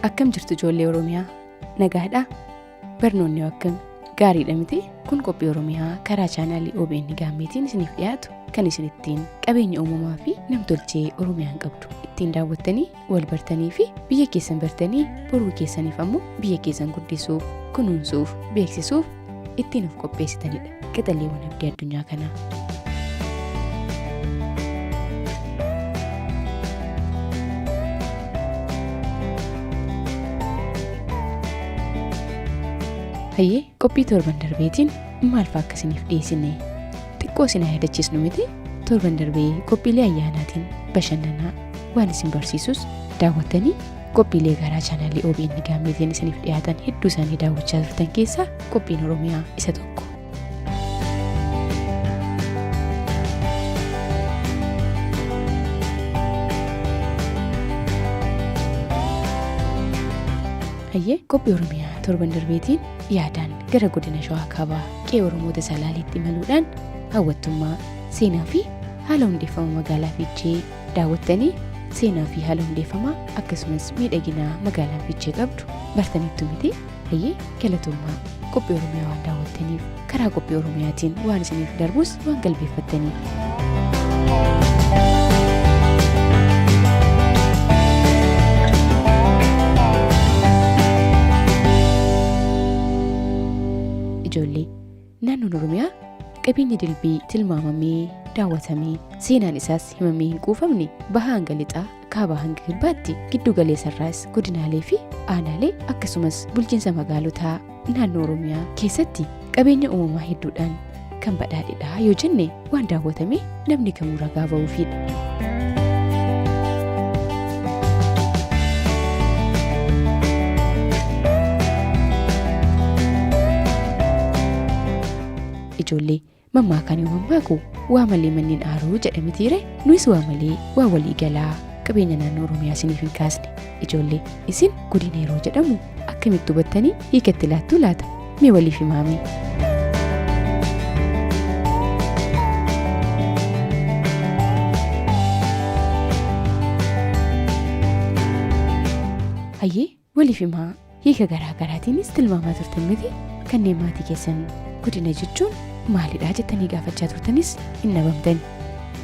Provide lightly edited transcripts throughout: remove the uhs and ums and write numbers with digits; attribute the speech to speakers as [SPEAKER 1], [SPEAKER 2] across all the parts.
[SPEAKER 1] Akkam jirtu ijoollee Oromiyaa? Nagaadhaa? Barnoonni hoo akkami? Gaariidha miti? Kun qophii Oromiyaa karaa chaanaalii OBN Gaammeetiin isiniif dhiyaatu kan isin ittiin qabeenya uumamaa fi namtolchee Oromiyaan qabdu ittiin daawwattanii wal bartanii fi biyya keessan bartanii boruu keessaniif ammoo biyya keessan guddisuuf, kunuunsuuf, beeksisuuf ittiin of qopheessitanidha. Qaxaleewwan abdii addunyaa kanaa. Hayyee qophii torban darbeetiin maal fa'a akka isiniif dhiyeessine xiqqoo isin haa yaadachiisnu miti torban darbee qophiilee ayyaanaatiin bashannanaa waan isin barsiisus daawwattanii qophiilee garaa chaanaalii OBN Gaammeetiin isiniif dhiyaatan hedduu isaanii daawwachaa turtan keessaa qophiin Oromiyaa isa tokko. Hayyee qophii Oromiyaa torban darbeetiin yaadaan gara godina Shawaa Kaabaa qe'ee Oromoota Salaaleetti imaluudhaan hawwattummaa, seenaa fi haala hundeeffama magaalaa Fiichee daawwattanii seenaa fi haala hundeeffamaa akkasumas miidhaginaa magaalaan Fiichee qabdu bartaniittu miti? Hayyee galatoomaa qophii Oromiyaa waan daawwattaniif karaa qophii Oromiyaatiin waan isiniif darbus waan galbeeffattaniif. Ijoollee naannoon Oromiyaa qabeenya dilbii tilmaamamee daawwatamee seenaan isaas himamee hin quufamne bahaa hanga lixaa kaabaa hanga kibbaatti giddu galeessarraas godinaalee fi aanaalee akkasumas bulchiinsa magaalotaa naannoo Oromiyaa keessatti qabeenya uumamaa hedduudhaan kan badhaadhedha yoo jenne waan daawwatame namni kamuu ragaa ba'uufidha. Ijoollee Mammaakaan yoo mammaaku waa malee manni hin aaruu jedha mitiire nuyis waa malee waa walii galaa qabeenya naannoo Oromiyaa isiniif hin kaasne. Ijoollee isin godina yeroo jedhamu akkamitti hubattanii hiika itti laattuu laata? Mee waliif himaamee. Hayyee Waliif himaa hiika garaa garaatiinis tilmaamaa turtan miti kanneen maatii keessan godina jechuun maalidha jettanii gaafachaa turtanis hin dhabamtani.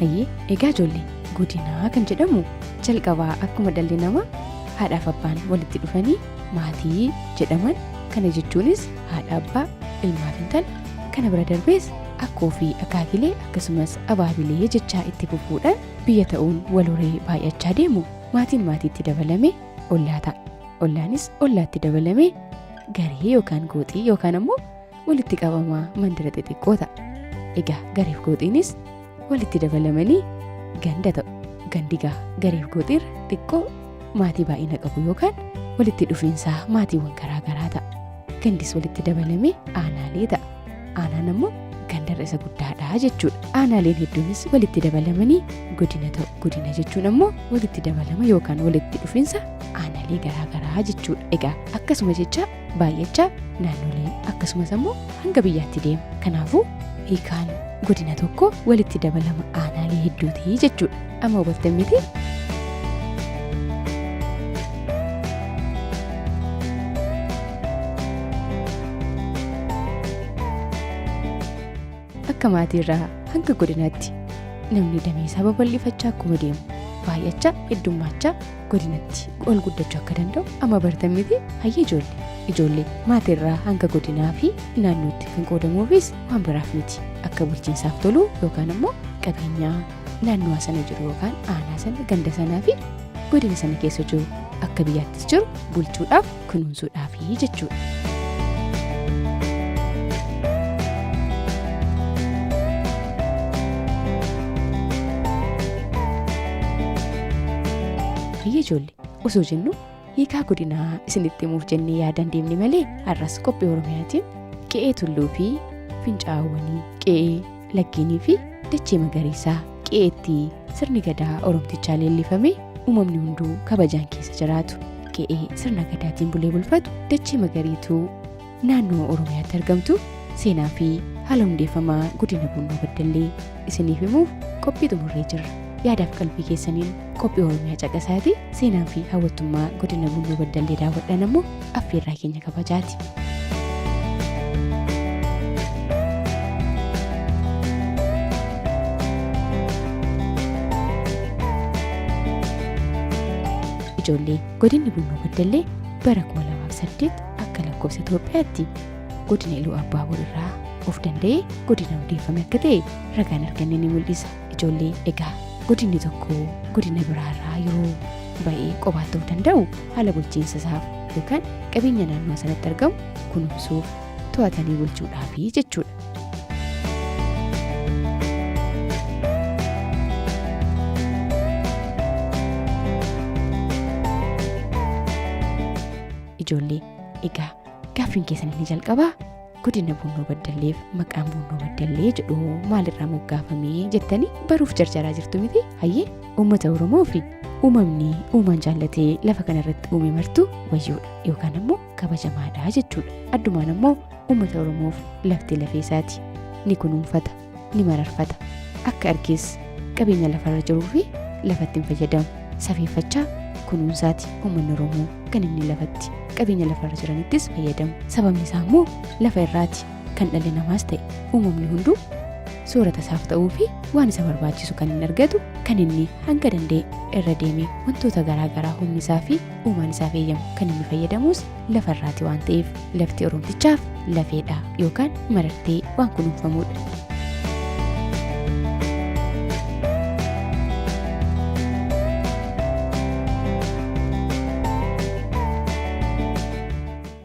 [SPEAKER 1] Hayyee egaa ijoollee godinaa kan jedhamu jalqabaa akkuma dhalli namaa haadhaaf abbaan walitti dhufanii maatii jedhaman kana jechuunis haadha abbaa ilmaaf intala kana bira darbees akkoo fi akaakilee akkasumas abaabilee jechaa itti fufuudhaan biyya ta'uun wal horee baay'achaa deemu maatiin maatiitti dabalame ollaa ta'a. Ollaanis ollaatti dabalamee garee yookaan gooxii yookaan ammoo walitti qabamaa mandara xixiqqoo ta'a. Egaa gareef gooxiinis walitti dabalamanii ganda ta'u. Gandi gaa gareef gooxiirra xiqqoo maatii baay'ina qabu yookaan walitti dhufiinsaa maatiiwwan garaa garaa ta'a. Gandis walitti dabalamee aanaalee ta'a. Aanaan ammoo gandarra isa guddaadha jechuudha. Aanaaleen hedduunis walitti dabalamanii godina ta'u. Godina jechuun ammoo walitti dabalama yookaan walitti dhufinsa aanaalee garaa garaa jechuudha. Egaa akkasuma jecha baay'achaa naannolee akkasumas ammoo hanga biyyaatti deema. Kanaafuu hiikaan godina tokko walitti dabalama aanaalee hedduuti jechuudha. Amma hubattan miti? Akka maatiirraa hanga godinaatti namni damee isaa babal'ifachaa akkuma deemu baay'achaa heddummaachaa godinatti ol guddachuu akka danda'u amma bartan miti hayyee ijoollee ijoollee maatiirraa hanga godinaa fi naannootti kan qoodamuufis waan biraaf miti akka bulchiinsaaf tolu yookaan ammoo qabeenyaa naannoo sana jiru yookaan aanaa sana ganda sanaa fi godina sana keessa jiru akka biyyaattis jiru bulchuudhaaf kunuunsuudhaafi jechuudha. Hayyee ijoollee osoo jennu hiikaa godinaa isinitti himuuf jennee yaadaan deemne malee har'as qophii Oromiyaatiin qe'ee tulluu fi fincaa'aawwanii qe'ee laggeenii fi dachee magariisaa qe'eetti sirni gadaa Oromtichaa leellifamee uumamni hunduu kabajaan keessa jiraatu qe'ee sirna gadaatiin bulee bulfatu dachee magariituu naannoo Oromiyaatti argamtu seenaa fi haala hundeeffamaa godina Bunnoo Baddallee isiniif himuuf qophii xumurree jirra. Yaadaaf qalbii keessaniin qophii Oromiyaa caqasaati. Seenaa fi hawwattummaa godina Bunnoo Baddallee daawwadhaan ammoo affeerraa keenya kabajaati. Ijoollee godinni Bunnoo Baddallee bara 2008 akka lakkoofsa Itoophiyaatti godina Iluu Abbaabur irraa of danda'ee godina hundeeffame akka ta'e ragaan arganne ni mul'isa. Ijoollee egaa godinni tokko godina biraarraa yeroo ba'ee qobaatti of danda'u haala bulchiinsa isaaf yookaan qabeenya naannoo sanatti argamu kunuunsuuf to'atanii bulchuudhaafi jechuudha. Ijoollee egaa gaaffiin keessan inni jalqabaa godina Bunnoo Baddalleef maqaan Bunnoo Baddallee jedhu maalirraa moggaafame jettanii baruuf jarjaraa jirtu miti? Hayyee uummata Oromoo fi uumamni uumaan jaallatee lafa kanarratti uume martuu wayyuudha yookaan ammoo kabajamaadha jechuudha. Addumaan ammoo uummata Oromoof lafti lafee isaati. Ni kunuunfata, ni mararfata. Akka argees qabeenya lafarra jiruu fi lafatti hin fayyadamu. Safeeffachaa kunuunsaati uummanni Oromoo kan inni lafatti qabeenya lafarra jiranittis fayyadamu. Sababni isaa immoo lafa irraati kan dhalli namaas ta'e uumamni hunduu soorata isaaf ta'uu fi waan isa barbaachisu kan inni argatu kan inni hanga danda'e irra deemee wantoota garaa garaa humni isaa fi uumaan isaaf eeyyamu kan inni fayyadamus lafa irraati waan ta'eef lafti Oromtichaaf lafeedha yookaan marartee waan kunuunfamuudha.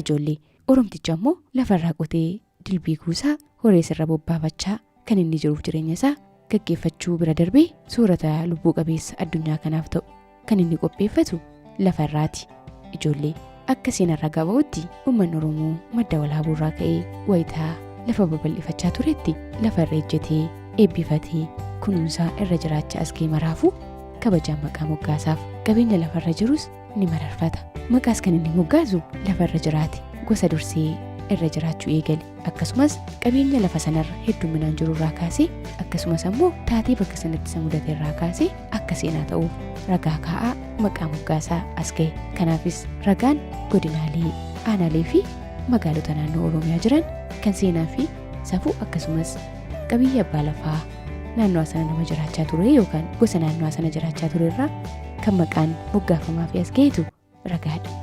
[SPEAKER 1] Ijoollee Oromticha immoo lafarraa qotee dilbii kuusaa horees irra bobbaafachaa kan inni jiruuf jireenya isaa gaggeeffachuu bira darbee soorata lubbuu qabeessa addunyaa kanaaf ta'u kan inni qopheeffatu lafa irraati. Ijoollee akka seenaan ragaa ba'utti uummanni Oromoo madda walaabuu irraa ka'ee wayitaa lafa babal'ifachaa turetti lafa irra ejjetee eebbifatee kunuunsaa irra jiraachaa as ga'e maraafuu kabajaan maqaa moggaasaaf qabeenya lafarra jirus ni mararfata. Maqaas kan inni moggaasu lafa irra jiraate gosa dursee irra jiraachuu eegale akkasumas qabeenya lafa sanarra hedduminaan jiru irraa kaasee akkasumas ammoo taatee bakka sanatti isa mudate irraa kaasee akka seenaa ta'uuf ragaa kaa'aa maqaa moggaasaa as ga'e. Kanaafis ragaan godinaalee, aanaalee fi magaalota naannoo Oromiyaa jiran kan seenaa fi safuu akkasumas qabiyyee abbaa lafaa naannoo sana nama jiraachaa ture yookaan gosa naannoo sana jiraachaa ture irraa kan maqaan moggaafamaa fi as ga'etu ragaadha.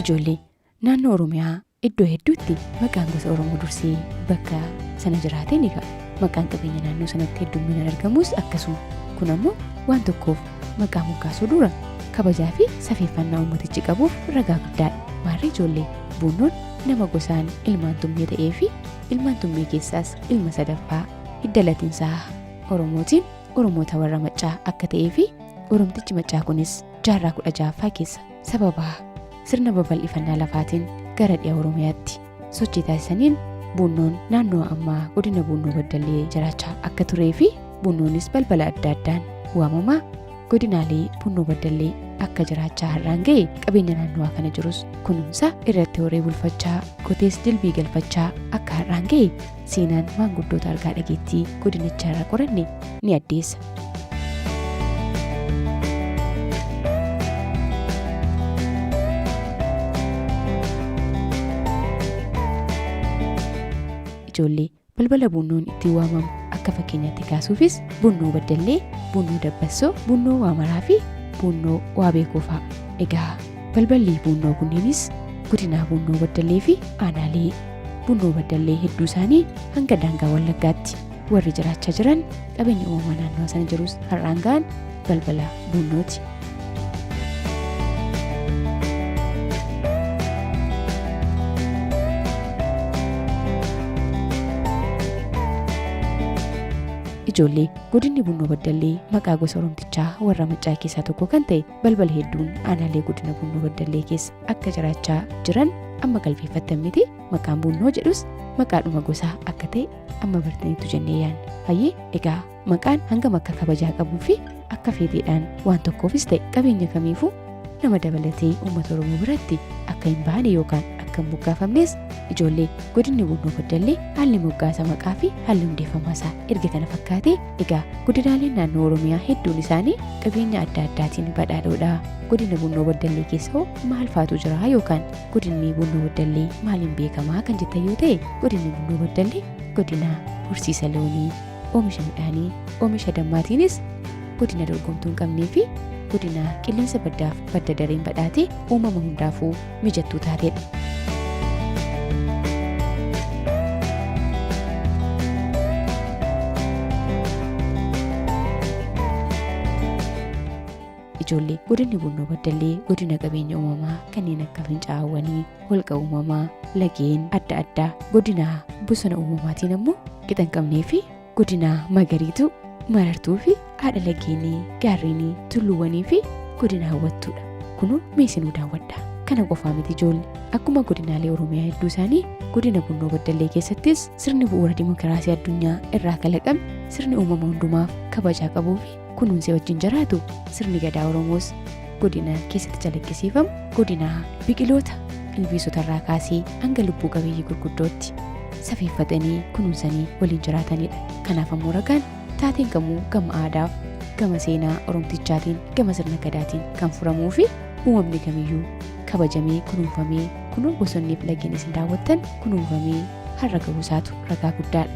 [SPEAKER 1] Ijoollee naannoo Oromiyaa iddoo hedduutti maqaan gosa Oromoo dursee bakka sana jiraatee ni ka'a. Maqaan qabeenya naannoo sanatti heddumminaan argamus akkasuma. Kun ammoo waan tokkoof maqaa moggaasuu dura kabajaa fi safeeffannaa uummatichi qabuuf ragaa guddaadha. Maarree ijoollee Buunnoon nama gosaan ilmaan Tummee ta'ee fi ilmaan Tummee keessaas ilma sadaffaa hidda latinsaa Oromootiin Oromoota warra Maccaa akka ta'ee fi Oromtichi Maccaa kunis jaarraa 16ffaa keessa sababa sirna babal'ifannaa lafaatiin gara dhiha Oromiyaatti sochii taasisaniin Buunnoon naannoo ammaa godina Buunnoo Baddallee jiraachaa akka turee fi Buunnoonis balbala adda addaan waamamaa godinaalee Buunnoo Baddallee akka jiraachaa har'aan ga'e qabeenya naannowaa kana jirus kunuunsaa irratti horee bulfachaa qotees dilbii galfachaa akka har'aan ga'e seenaan maanguddoota argaa dhageettii godinichaa irraa qoranne ni addeessa. Ijoollee balbala Buunnoon ittiin waamamu akka fakkeenyaatti kaasuufis Buunnoo Baddallee, Buunnoo Dabbassoo, Buunnoo Waamaraa fi Buunnoo Waabeekoo fa'a. Egaa balballi Buunnoo kunniinis godinaa Buunnoo Baddallee fi aanaalee Buunnoo Baddallee hedduu isaanii hanga daangaa Wallaggaatti warri jiraachaa jiran qabeenya uumamaa naannoo sana jirus har'aan ga'an balbala Buunnooti. Ijoollee godinni Bunnoo Baddallee maqaa gosa Oromtichaa warra Maccaa keessaa tokko kan ta'e balbala hedduun aanaalee godina Bunnoo Baddallee keessa akka jiraachaa jiran amma qalbeeffattan miti. Maqaan Bunnoo jedhus maqaadhuma gosaa akka ta'e amma bartaniittu jennee yaadna. Hayyee egaa maqaan hangam akka kabajaa qabuu fi akka feeteedhaan waan tokkoofis ta'e qabeenya kamiifuu nama dabalatee uummata Oromoo biratti akka hin baane yookaan akka hin moggaafamnes ijoollee godinni Bunnoo Baddallee haalli moggaasa maqaa fi haalli hundeeffamaa isaa erga kana fakkaatee egaa godinaaleen naannoo Oromiyaa hedduun isaanii qabeenya adda addaatiin badhaadhoodha. Godina Bunnoo Baddallee keessa hoo maal faatu jira yookaan godinni Bunnoo Baddallee maaliin beekamaa kan jettan yoo ta'e godinni Bunnoo Baddallee godina horsiisa loonii, oomisha midhaanii, oomisha dammaatiinis godina dorgomtuu hin qabnee fi godina qilleensa baddaaf badda dareen badhaatee uumama hundaafuu mijattuu taateedha. Ijoollee godinni Bunnoo Baddallee godina qabeenya uumamaa kanneen akka fincaa'aawwanii, holqa uumamaa, lageen adda addaa, godina bosona uumamaatiin ammoo qixa hin qabnee fi godina magariituu, marartuu fi haadha lageenii, gaarreenii, tulluuwwanii fi godina hawwattuudha. Kunoo mee isinuu daawwadhaa. Kana qofaa miti ijoolle. Akkuma godinaalee Oromiyaa hedduu isaanii godina Bunnoo Baddallee keessattis sirni bu'uura dimokiraasii addunyaa irraa kalaqame sirni uumama hundumaaf kabajaa qabuu fi kunuunsee wajjin jiraatu sirni Gadaa Oromoos godina keessatti calaqqisiifamu godina biqiloota ilbiisota irraa kaasee hanga lubbuu qabeeyyii gurguddootti safeeffatanii kunuunsanii waliin jiraatanidha. Kanaaf ammoo ragaan taateen kamuu gama aadaaf, gama seenaa Oromtichaatiin, gama sirna Gadaatiin kan furamuu fi uumamni kamiyyuu kabajamee kunuunfamee kunoo bosonniif lageen isin daawwattan kunuunfamee har'a gahuu isaatu ragaa guddaadha.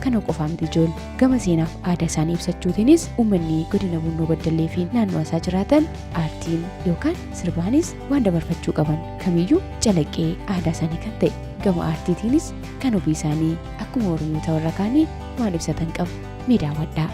[SPEAKER 1] Kana qofaa miti ijoolle. Gama seenaaf aadaa isaanii ibsachuutiinis uummanni godina Bunnoo Baddallee fi naannoo isaa jiraatan aartiin yookaan sirbaanis waan dabarfachuu qaban kamiyyuu calaqqee aadaa isaanii kan ta'e gama aartiitiinis kan ofii isaanii akkuma Oromoota warra kaanii waan ibsatan qabu. Mee daawwadhaa.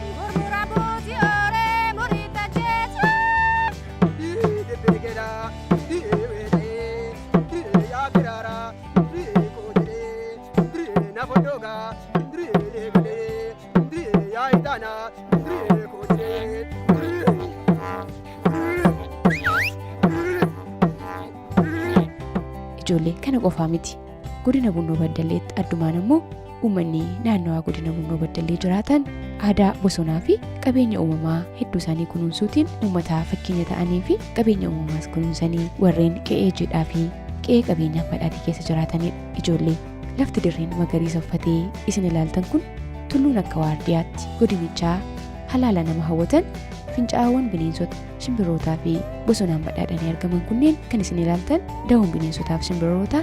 [SPEAKER 1] Ijoollee kana qofaa miti. Godina Bunnoo Baddalleetti addumaan ammoo uummanni naannawaa godina Bunnoo Baddallee jiraatan aadaa bosonaa fi qabeenya uumamaa hedduu isaanii kunuunsuutiin uummataa fakkeenya ta'anii fi qabeenya uumamaas kunuunsanii warreen qe'ee jiidhaa fi qe'ee qabeenyaan badhaate keessa jiraatanidha. Ijoollee lafti dirreen magariisa uffatee isin ilaaltan kun tulluun akka waardiyaatti godinichaa halaala nama hawwatan fincaa'aawwan bineensota shimbirrootaa fi bosonaan badhaadhanii argaman kunneen kan isin ilaaltan dawoon bineensotaa fi shimbirrootaa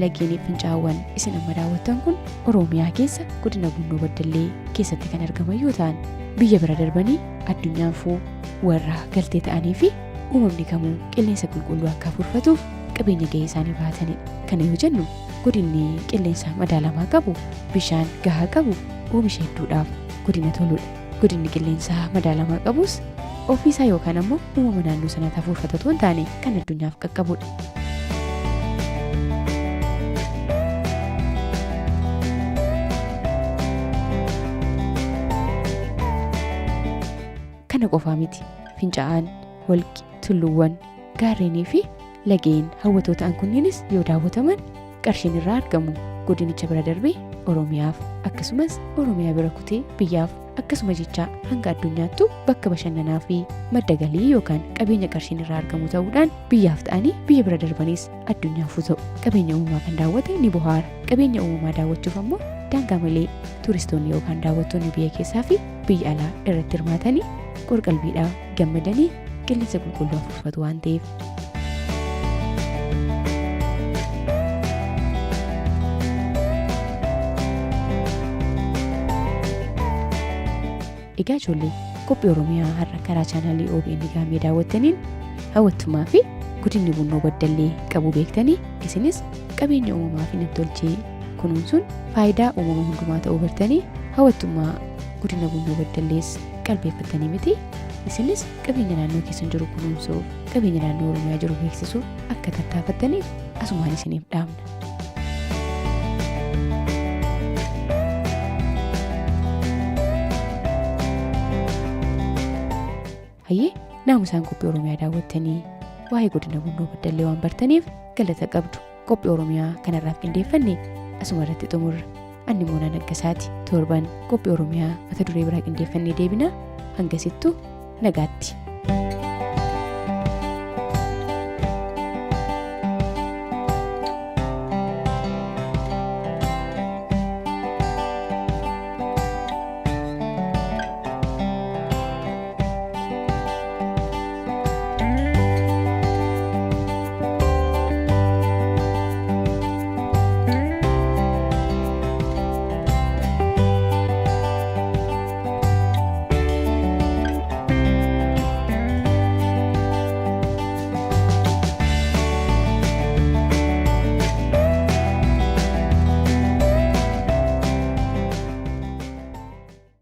[SPEAKER 1] lageenii fincaa'aawwan isin amma daawwattan kun Oromiyaa keessa godina Bunnoo Baddallee keessatti kan argaman yoo ta'an biyya bira darbanii addunyaanfuu warra galtee ta'anii fi uumamni kamuu qilleensa qulqulluu akka hafuurfatuuf qabeenya gahee isaanii bahatanidha. Kana yoo jennu godinni qilleensa madaalamaa qabu, bishaan gahaa qabu oomisha hedduudhaaf godina toludha. Godinni qilleensa madaalamaa qabus ofiisaa yookaan ammoo uumama naannoo sanaatti hafuurfata otoo hin taane kan addunyaaf qaqqabudha. Kana qofaa miti. Fincaa'aan, holqi, tulluuwwan, gaarreenii fi lageen hawwatoo ta'an kunniinis yoo daawwataman qarshiin irraa argamu godinicha bira darbee Oromiyaaf akkasumas Oromiyaa bira kutee biyyaaf akkasuma jechaa hanga addunyaattuu bakka bashannanaa fi madda galii yookaan qabeenya qarshiin irraa argamu ta'uudhaan biyyaaf ta'anii biyya bira darbaniis addunyaafuu ta'u. Qabeenya uumamaa kan daawwate ni bohaara. Qabeenya uumamaa daawwachuuf ammoo daangaa malee tuuristoonni yookaan daawwattoonni biyya keessaa fi biyya alaa irratti hirmaatanii qorqalbiidhaa gammadanii qilleensa qulqulluu hafuurfatu waan ta'eef. Egaa ijoollee qophii Oromiyaa har'a karaa chaanaalii OBN Gaammee daawwattaniin hawwattummaa fi godinni Bunnoo Baddallee qabu beektanii isinis qabeenya uumamaa fi namtolchee kunuunsuun faayidaa uumama hundumaa ta'uu bartanii hawwattummaa godina Bunnoo Baddallees qalbeeffattanii miti isinis qabeenya naannoo keessan jiru kunuunsuuf qabeenya naannoo Oromiyaa jiru beeksisuuf akka tattaafattaniif asumaan isiniif dhaamna. Hayyee naamusaan qophii Oromiyaa daawwattanii waa'ee godina Bunnoo Baddallee waan bartaniif galata qabdu. Qophii Oromiyaa kanarraaf qindeeffanne asuma irratti xumurra. Anni Moonaa Naggasaati. Torban qophii Oromiyaa mata duree biraa qindeeffannee deebina. Hangasittuu nagaatti.